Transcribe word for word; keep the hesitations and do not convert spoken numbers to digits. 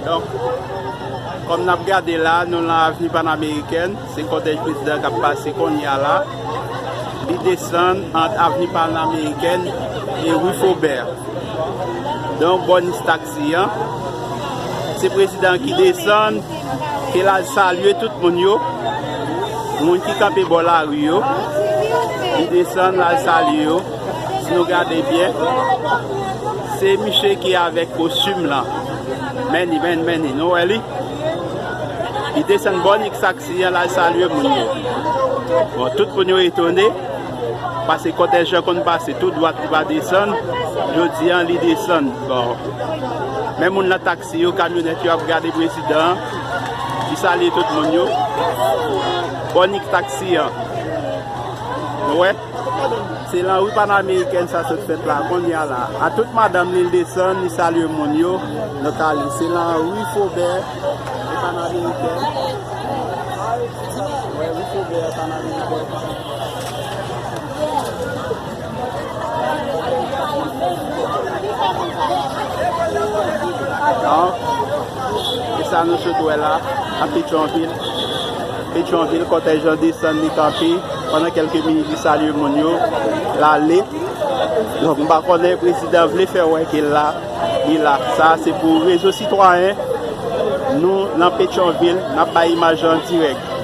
Donk, kòm n ap gade la, nou nan Avni Panamerikèn, se kòtèj prezidan k ap pase kounye a la. Li desann ant Avni Panamerikèn e Ri Fobè. Donk, bò nis taksi an, se prezidan ki desann, ke l al salye tout moun yo. Moun ki kanpe bò lari yo, li desann, l al salye yo. Si nou gade byen, se misye ki avèk kostim lan. Men li, men, men li. Nou wè li? Li desann bò nis taksi an, l al salye moun yo. Bon, tout moun yo etone, paske kòtèj lan konn pase tou dwat, li pa desann. Jodi an, li desann. Bon. Men moun nan taksi yo, kamyonèt yo ap gade prezidan an. Li salye tout moun yo. Bò nis taksi an. Nou wè? Se lan ri Panamerikèn sa sot fèt la, kounye a la. A tout madanm li, l desann, li salye moun yo. Donk, ale, se lan ri Fobè e Panamerikèn. Wè, ri Fobè e Panamerikèn. Donk, e sa nou sot wè la, a Petyonvil. Petyonvil, kòtèj lan desann, li kanpe. Pandan kèlke minit, li salye moun yo, l ale. Donk, m pa konnen, prezidan vle fè wè ke l la, li la. Sa, se pou Rezo Sitwayen. Nou, nan Petyonvil, n ap bay imaj yo an dirèk.